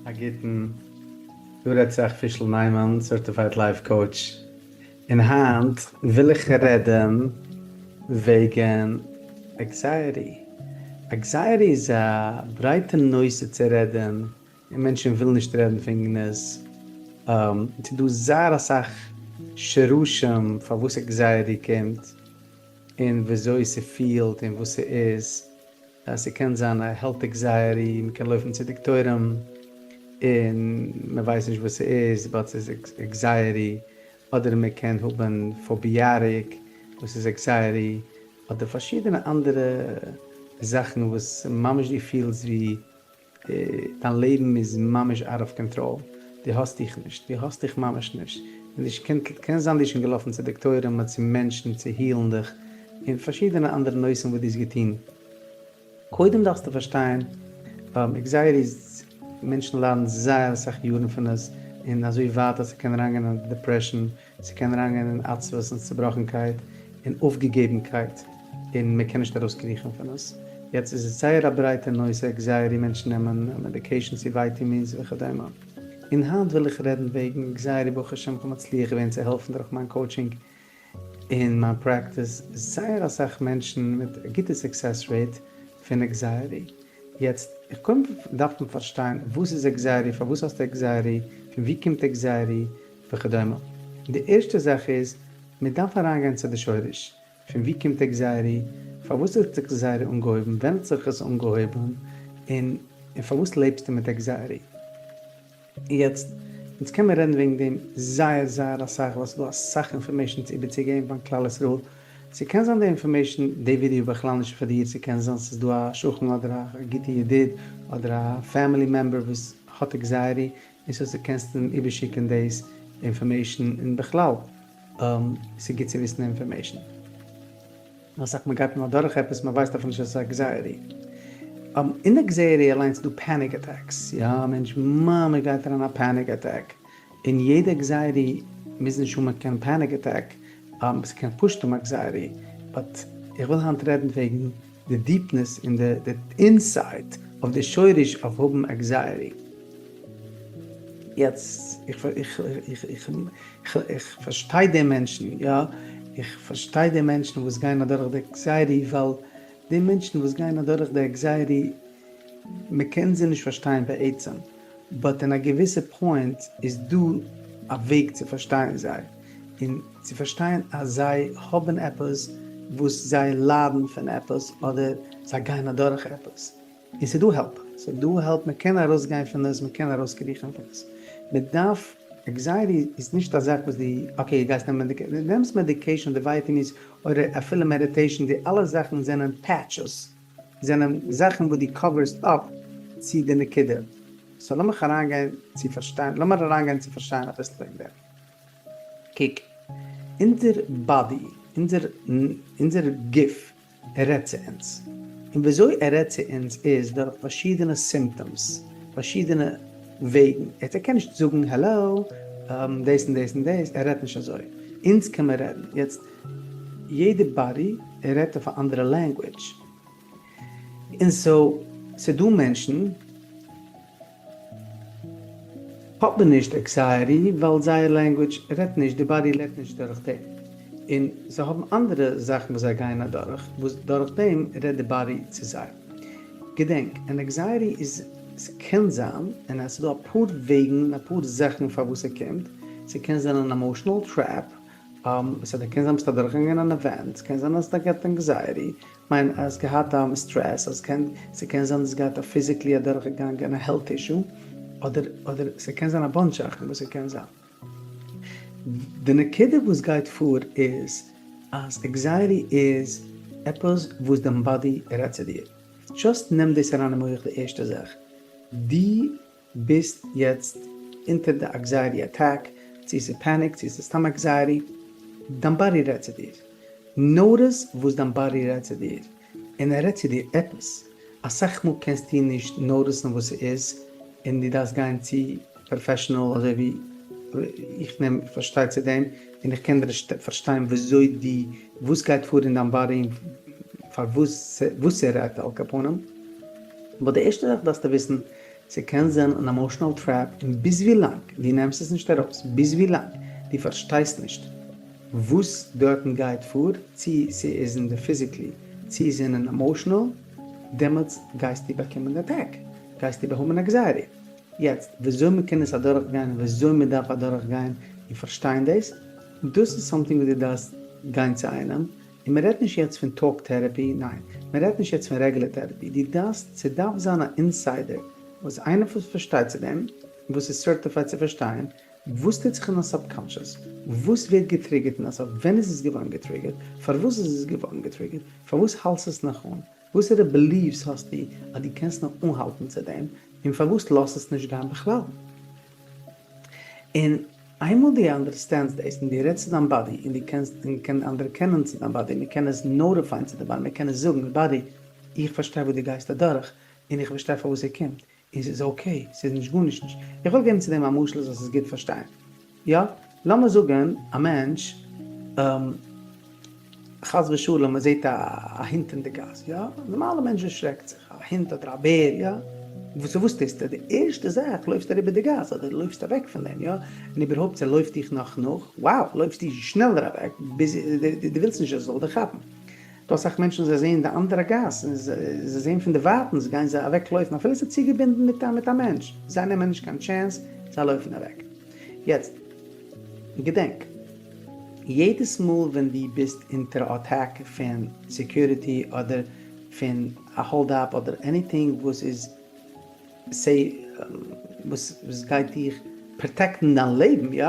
א גוטן, דא רעדט צו אייך פישל ניימאן, certified life coach, און היינט וויל איך רעדן וועגן anxiety. Anxiety איז א ברייטע נושא צו רעדן, און מענטשן ווילן נישט רעדן פון עס. ס'איז דא זייער אסאך שרשים פארוואס anxiety קומט, און וויאזוי ס'פילט און וואס ס'איז. ס'קען זיין א health anxiety, מ'קען לויפן צו דאקטוירים און מ'ווייסט נישט וואס ס'איז but ס'איז anxiety, אדער מ'קען האבן phobiatic וואס איז anxiety, אדער פארשידענע אנדערע זאכן וואס ממש דו פילסט ווי דיין לעבן איז ממש out of control, דו האסט דיך נישט, דו האסט דיך ממש נישט, און דו קען קען זיין דו ביסט שוין געלאפן צו דאקטוירים אדער צו מענטשן צו heal ן דיך, און פארשידענע אנדערע נושאים וואס דו האסט געטון. קודם דארפסטו פארשטיין, anxiety איז, מענטשן ליידן זייער אסאך יארן פון עס, און אזוי ווייט אז ס'קען אריינגיין אין depression, ס'קען אריינגיין אין עצבות און צובראכנקייט און אויפגעגעבנקייט און מען קען נישט ארויסקריכן פון עס. יעצט איז עס זייער א ברייטע נושא anxiety, מענטשן נעמען medications צו vitamins וכדומה. און היינט וויל איך רעדן וועגן anxiety, ברוך השם כ'האב מצליח געווען צו העלפן דורך מיין coaching און מיין practice זייער אסאך מענטשן מיט א גוטע success rate פון anxiety. יעצט איך קודם דארף מען פארשטיין וואס איז anxiety, פארוואס האסטו anxiety, פון ווי קומט anxiety, וכדומה. די ערשטע זאך איז, מען דארף אריינגיין צו די שורש, פון ווי קומט anxiety, פארוואס האט זיך anxiety אנגעהויבן, ווען האט זיך עס אנגעהויבן, און און פארוואס לעבסטו מיט anxiety. יעצט, אונז קען מען רעדן וועגן דעם זייער זייער אסאך, ווייל ס'איז דא אסאך information צו איבערצוגעבן פארן כלל ישראל, ס'קען זיין די information, די ווידיאו איז בכלל נישט פאר דיר, ס'קען זיין ס'איז דא א שכן אדער א גוטע ידיד אדער א family member וואס האט anxiety, און so so קענסטו אים איבערשיקען דאס information און בכלל ס'איז גוט צו וויסן די information. אסאך מאל גייט מען אדורך עפעס מען ווייסט אפילו נישט אז ס'איז anxiety. אין anxiety אליינס איז דא panic attacks, יא א מענטש ממש גייט אריין א panic attack, און יעדע anxiety מוז נישט האבן קיין panic attack, ס'קען פשוט האבן anxiety, but איך וויל היינט רעדן וועגן די deepness און די insight אויף די שורש אויף האבן anxiety. יעצט איך איך פארשטיי די מענטשן, יא, איך פארשטיי די מענטשן וואס גייען אדורך די anxiety, ווייל די מענטשן וואס גייען אדורך די anxiety, מען קען זיי נישט פארשטיין בעצם, but אין א געוויסע point איז דא א וועג צו פארשטיין זיי, און צו פארשטיין אז זיי האבן עפעס וואס זיי ליידן פון עפעס, אדער זיי גייען אדורך עפעס. און ס'איז דא help, ס'איז דא help, מען קען ארויסגיין פון עס, מען קען ארויסקריכן פון עס, מען דארף, anxiety איז נישט א זאך וואס דו, okay גייסט נעמען medication, דו נעמסט medication, די vitamins, אדער אפילו meditation, די אלע זאכן זענען patches, זענען זאכן וואס דו cover סט אפ צו די נקודה, so לאמיך אריינגיין צו פארשטיין, לאמיר אריינגיין צו פארשטיין אביסל וועגן דעם. קוק, אונזער body, אונזער אונזער גוף ער רעדט צו אונז. און וויאזוי ער רעדט צו אונז איז דורך פארשידענע symptoms, פארשידענע וועגן. ער קען נישט זאגן העלאו, דאס און דאס און דאס, ער רעדט נישט אזוי. אונז קען מען רעדן. יעצט, יעדע body רעדט אויף א אנדערע language. און so, ס'דא מענטשן. האבן נישט anxiety ווייל זייער language רעדט נישט, די body רעדט נישט דורך דעם, און זיי האבן אנדערע זאכן וואס זיי גייען אדורך וואס דורך דעם רעדט די body צו זיי. געדענק, אן anxiety איז, ס'קען זיין, און עס איז דא אפאר וועגן און אפאר זאכן פארוואס ס'קומט, ס'קען זיין אן emotional trap, ס'קען זיין ביסט אדורכגעגאנגען אן event, ס'קען זיין אז האסט געהאט anxiety, כ'מיין אז געהאט א סטרעס, אז קען, ס'קען זיין אז געהאט א physically אדורכגעגאנגען א health issue, אדער אדער ס'קען זיין א bunch זאכן וואס ס'קען זיין. די נקודה וואס גייט פאר איז אז anxiety איז עפעס וואס דיין body רעדט צו דיר. just נעם דאס אריין אין מח די ערשטע זאך, דו ביסט יעצט אונטער די anxiety attack, צו ס'איז panic צו ס'איז סתם anxiety, דיין body רעדט צו דיר, notice וואס דיין body רעדט צו דיר, און ער רעדט צו דיר עפעס, אסאך מאל קענסטו נישט notice ן וואס ס'איז, און דו דארפסט גיין צו professional אזוי ווי איך נעם איך פארשטיי צו דעם, און איך קען דיר פארשטיין וויאזוי דו וואס גייט פאר אין דיין body און פארוואס וואס ס'רעדט על כל פנים, but די ערשטע זאך דארפסטו וויסן. ס'קען זיין אן emotional trap און ביז ווילאנג דו נעמסט עס נישט ארויס, ביז ווילאנג דו פארשטייסט נישט וואס דארטן גייט פאר, צו ס'איז אין די physically צו איז אין emotional, דעמאלטס גייסטו באקומען די attack, גייסטו באהאבן anxiety. יעצט וויאזוי מ'קען עס אדורכגיין און וויאזוי מ'דארף אדורכגיין און פארשטיין דאס, דאס איז something וואס דו דארפסט גיין צו איינעם, און מען רעדט נישט יעצט פון talk therapy, ניין, מען רעדט נישט יעצט פון רעגולער therapy, דו דארפסט, ס'דארף זיין א insider, וואס איינער וואס פארשטייט צו דעם, וואס איז certified צו פארשטיין, וואס טוט זיך אין א subconscious, וואס ווערט געטריגערט אין א sub, ווען איז עס געווארן געטריגערט, פארוואס איז עס געווארן געטריגערט, פארוואס האלטסט עס נאך אן, וואסערע beliefs האסטו אז דו קענסט נאך אנהאלטן צו דעם, און פארוואס לאזט עס נישט גיין בכלל. און איינמאל דו אנדערסטענדסט דאס און דו רעדסט צו דיין body און דו קענסט און קען אנדערקענען צו דיין body, מען קען עס נאוטיפיין צו די body, מען קען עס זאגן, body איך פארשטיי וואס דו גייסט אדורך און איך פארשטיי פארוואס ער קומט און ס'איז okay, ס'איז נישט גארנישט נישט. איך וועל געבן צו דעם א משל זאלסט עס גוט פארשטיין. יא, לאמיר זאגן א מענטש חס ושלום ער זעט א הונט אין די גאס, יא, נארמאלע מענטש דערשרעקט זיך, א הונט אדער א בער, יא, וואס וואס טוסטו? די ערשטע זאך לויפסטו אריבער די גאס אדער לויפסט אוועק פון דעם, יא, און איבערהויפט ס'לויפט דיך נאך נאך, wow, לויפסטו שנעלער אוועק ביז דו ווילסט נישט עס זאל דיך כאפן. דא אסאך מענטשן זיי זעען די אנדערע גאס און זיי זעען פון די ווייטנס גייען זיי אוועק לויפן אפילו עס איז צוגעבינדן מיט א מיט א מענטש, זיי נעמען נישט קיין chance זיי לויפן אוועק. יעצט געדענק, יעדעס מאל ווען דו ביסט אונטער attack פון security אדער פון א hold up אדער anything וואס איז סיי וואס גייט דיך פראטעקטן דיין לעבן יא,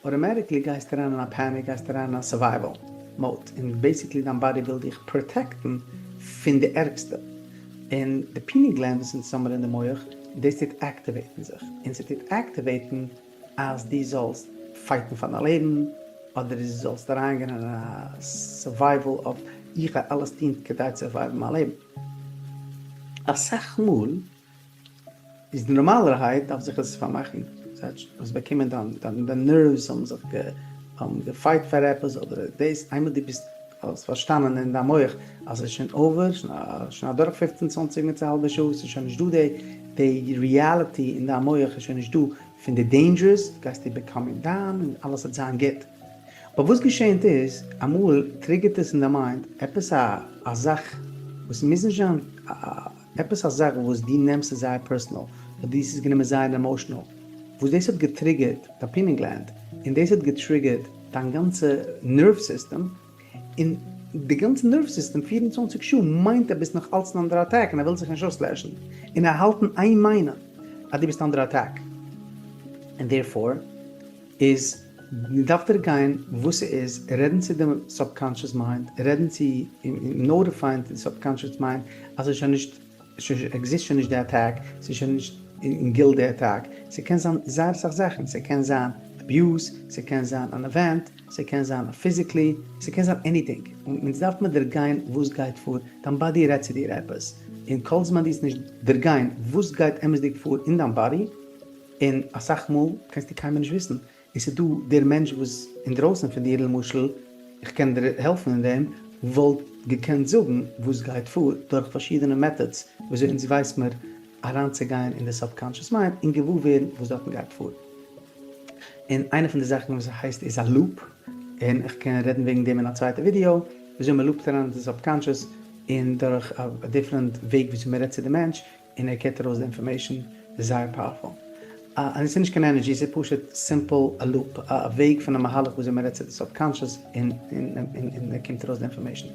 automatically גייסטו אריין אין א panic, גייסטו אריין אין א survival mode, און basically דיין body וויל דיך פראטעקטן פון די ערגסטע, און די pineal gland וואס אונז האמיר אין די מח, דאס טוט עקטיוועיטן זיך, און ס'טוט עקטיוועיטן אז דו זאלסט פייטן פאר דיין לעבן, אדער דו זאלסט אריינגיין אין א survival אויף איך גיי אלעס טון כדי צו סורווייוון מיין לעבן. אסאך מאל איז נארמאלערהייט דארף זיך עס פארמאכן, ס'הייסט האסט באקומען דיין דיין nerves האבן זיך האבן געפייט פאר עפעס אדער דאס, איינמאל דו ביסט האסט פארשטאנען אין דיין מח אז ס'איז שוין over, שוין אדורך פופצן צוואנציג מינוט צו א האלבע שעה, ס'איז שוין נישט דא די די reality אין דיין מח איז שוין נישט דא פון די dangers, גייסטו be calming down און אלעס וועט זיין גוט. but וואס געשענט איז, אמאל טריגערט עס אין די mind עפעס א א זאך וואס מוז נישט זיין א. עפעס א זאך וואס דו נעמסט עס זייער personal, אדער דו האסט עס גענומען זייער emotional, וואס דאס האט געטריגערט דיין pineal gland, און דאס האט געטריגערט דיין גאנצע nerve system, און די גאנצע nerve system 24 שעה מיינט אז ביסט נאך אלץ אין under attack און ער וויל זיך נישט אויסלעשן, און ער האלט אין איין מיינען אז דו ביסט under attack, און therefore איז דארף דערגיין וואס ס'איז, רעדן צו דעם subconscious mind, רעדן צו און נאוטיפייען די subconscious mind אז ס'איז שוין נישט, ס'עקזיסט שוין נישט די attack, ס'איז שוין נישט אין גילט די attack, ס'קען זיין זייער אסאך זאכן, ס'קען זיין abuse, ס'קען זיין אן event, ס'קען זיין physically, ס'קען זיין anything, און אונז דארף מען דערגיין וואס גייט פאר, דיין body רעדט צו דיר עפעס, און כל זמן דו וועסט נישט דערגיין וואס גייט אמת'דיג פאר אין דיין body, און אסאך מאל קענסטו קיינמאל נישט וויסן, און ס'איז דא דער מענטש וואס אינדרויסן פון דיר למשל, איך קען דיר העלפן אין דעם, וואלט געקענט זאגן וואס גייט פאר דורך פארשידענע methods וויאזוי אונז ווייס מיר אריינצוגיין אין די subconscious mind און געוואר ווערן וואס דארטן גייט פאר. און איינע פון די זאכן וואס הייסט איז א loop, און איך קען רעדן וועגן דעם אין א צווייטע ווידיאו, וויאזוי מ'לופט אריין אין די subconscious און דורך א different וועג וויאזוי מ'רעדט צו די מענטש, און ער געט ארויס די information זייער powerful. און עס איז נישט קיין energy, עס איז פשוט simple א loop, א וועג פון א מהלך וויאזוי מען רעדט צו די subconscious און און ער קומט ארויס די information.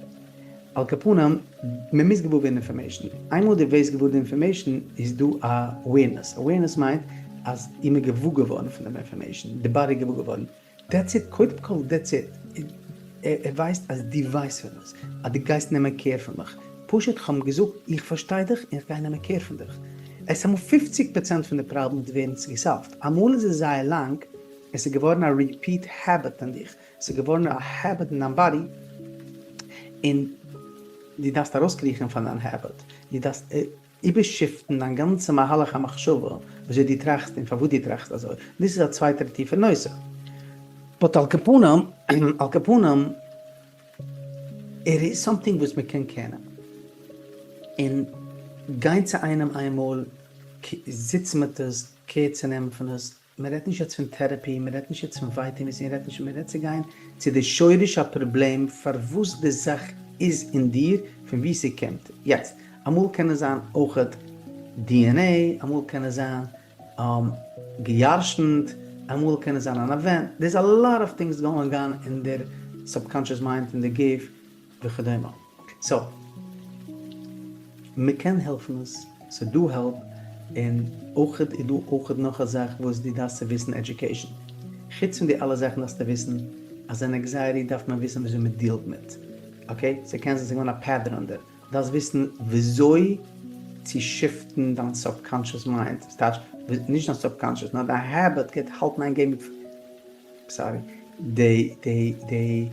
על כל פנים, מען מוז געוואר ווערן information. איינמאל דו ווערסט געוואר די information איז דא א awareness. awareness מיינט אז איך בין געוואר געווארן פון דעם information, די body איז געוואר געווארן. that's it, קודם כל that's it, ער ווייסט אז דו ווייסט פון עס, אז דו גייסט נעמען care פון מיך, פשוט כ'האב אים געזאגט איך פארשטיי דיך און כ'גיי נעמען care פון דיך, עס איז אמאל פופציג פראצענט פון די פראבלעמס ווערן געסאלווט, אמאל איז עס זייער לאנג, עס איז געווארן א repeat habit אין דיך, עס איז געווארן א habit אין דיין body, און דו דארפסט ארויסקריכן פון דיין habit, דו דארפסט. איבערשיפטן דיין גאנצע מהלך המחשבה וויאזוי דו טראכסט און פארוואס דו טראכסט אזוי, דאס איז א צווייטער טיפער נושא. but על כל פנים, על כל פנים, ער איז something וואס מען קען קענען. און גיין צו איינעם איינמאל. זיצן מיט עס, קער צו נעמען פון עס, מען רעדט נישט יעצט פון therapy, מען רעדט נישט יעצט פון ווייטעמינס, מען רעדט נישט, מען רעדט צו גיין צו די שורש הפראבלעם פארוואס די זאך איז אין דיר, פון וואו ס'קומט. יעצט, אמאל קען עס זיין אויכעט DNA, אמאל קען עס זיין געירשנט, אמאל קען עס זיין אן event, there's a lot of things going on אין דער subconscious mind אין די גוף וכדומה. so, מ'קען העלפן עס, ס'דא help, און אויכעט איז דא אויכעט נאך א זאך וואס דו דארפסט צו וויסן education. חוץ פון די אלע זאכן דארפסטו וויסן אז אן anxiety דארף מען וויסן וויאזוי מ'דילט מיט, okay? ס'קען זיין ס'איז געווארן א pattern דער. דארפסט וויסן וויאזוי צו שיפטן דיין subconscious mind, ס'טייטש, נישט דיין subconscious, נאר דיין habit גייט האלטן איין געבן, sorry, די די די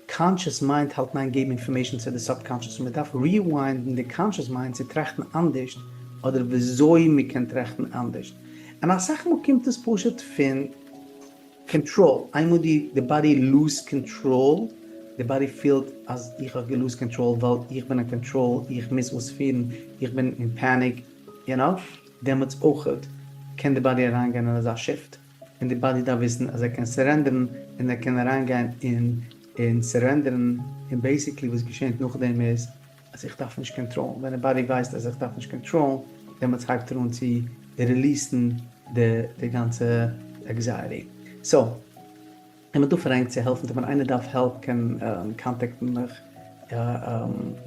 conscious mind האלט אין איין געבן information צו די subconscious און מ'דארף rewind ן די conscious mind צו טראכטן אנדערשט אדער וויאזוי מ'קען טראכטן אנדערשט, און אסאך מאל קומט עס פשוט פון. קאנטראל, איינמאל די די body lose control, די body פילט אז איך האב געלוזט קאנטראל ווייל איך בין אין קאנטראל, איך מוז אויספירן, איך בין אין panic, you know, דעמאלטס אויכעט קען די body אריינגיין אין אזא shift, און די body דארף וויסן אז ער קען סורענדערן און ער קען אריינגיין אין אין סורענדערן, און basically וואס געשענט נאכדעם איז אז איך דארף נישט קאנטראלן, ווען די body ווייסט אז איך דארף נישט קאנטראלן, דעמאלטס הייבט ער אן צו ריליעסן די די גאנצע anxiety. so, איך בין דא פאר ענק צו העלפן, טאמער איינער דארף help קען קאנטעקטן מיך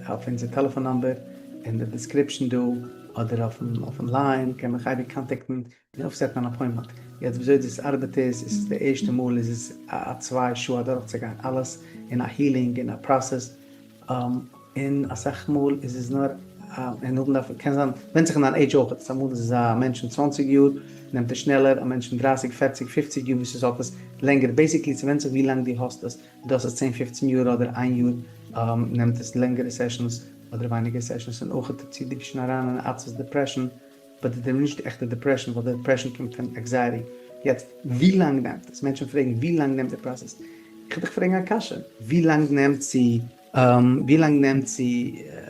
אויף אונזער טעלעפאן number אין די description דא, אדער אויפן line קען מיך אייביג קאנטעקטן און אויפסעטן אן appointment. יעצט וויאזוי דאס ארבעט איז, עס איז די ערשטע מאל איז עס א צוויי שעה אדורכצוגיין אלעס אין א healing און א process, און אסאך מאל איז עס נאר און נאכדעם דארף קען זיין ווענדט זיך אין דיין עידזש אויך, אמאל איז עס א מענטש פון צוואנציג יאר נעמט עס שנעלער, א מענטש פון דרייסיג פערציג פופציג יאר וואס עס האט עס לענגער, basically ס'ווענדט זיך ווי לאנג דו האסט עס, דו האסט עס צען פופצן יאר אדער איין יאר נעמט עס לענגערע sessions אדער ווייניגער sessions, און אויך צו דו ביסט שוין אריין אין עצבות depression but די נישט די עכטע depression ווייל די depression קומט פון anxiety. יעצט ווי לאנג נעמט עס? מענטשן פרעגן ווי לאנג נעמט די process? איך וויל דיך פרעגן א קשיא, ווי לאנג נעמט צו ווי לאנג נעמט צו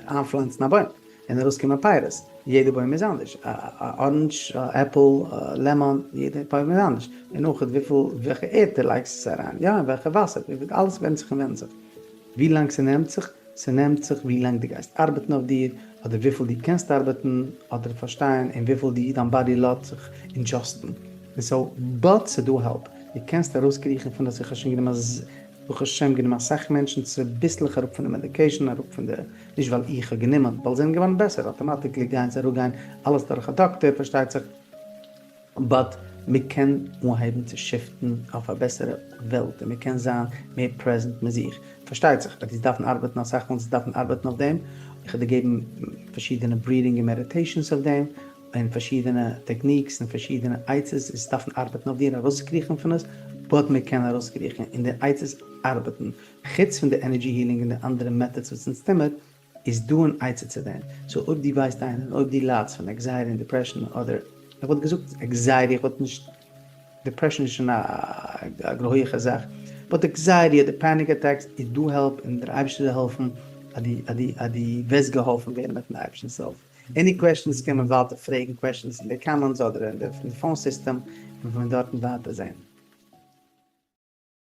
איינפלאנצן א בוים און ארויסקומען פירות? יעדע בוים איז אנדערש, א orange, א עפל, א לעמאן, יעדע בוים איז אנדערש, און אויך וויפיל וועלכע ערד די לייגסט עס אריין, יא, און וועלכע וואסער, אלעס ווענדט זיך און ווענדט זיך ווי לאנג ס'נעמט זיך. ס'נעמט זיך ווי לאנג דו גייסט ארבעטן אויף דיר, אדער וויפיל דו קענסט ארבעטן, אדער פארשטיין, און וויפיל די דיין body לאזט זיך adjust ן. און so, but ס'דא help. דו קענסט ארויסקריכן פון דאס, איך האב שוין גענומען ברוך השם גענומען אסאך מענטשן צוביסלעך אראפ פון די medication, אראפ פון די, נישט ווייל איך האב גענומען, ווייל זיי זענען געווארן בעסער, automatically גייען זיי אראפגיין, אלעס דורך א דאקטער פארשטייט זיך. but מען קען אנהייבן צו שיפטן אויף א בעסערע וועלט און מען קען זיין מער present מיט זיך, פארשטייט זיך אז דו דארפן ארבעטן אסאך מאל, דארפן ארבעטן אויף דעם, איך האב דיר געגעבן פארשידענע breathing און meditations אויף דעם, און פארשידענע techniques און פארשידענע עצות, עס דארפן ארבעטן אויף דיר ארויסצוקריכן פון עס, but מען קען ארויסקריכן און די עצות ארבעטן, חוץ פון די energy healing און די אנדערע methods וואס אונז טומער, איז דא אן עצה צו דעם? so אויב דו ווייסט איינער און אויב דו ליידסט פון anxiety און depression אדער איך וואלט געזאגט anxiety איך וואלט נישט depression איז שוין א הויעכע זאך but anxiety אדער panic attacks איז דא help און דער אייבערשטער זאל העלפן אז דו אז דו אז דו וועסט געהאלפן ווערן מיטן אייבערשטנ'ס הילף. any questions קען מען ווייטער פרעגן questions אין די comments אדער אין די phone system און פון דארטן ווייטער זען.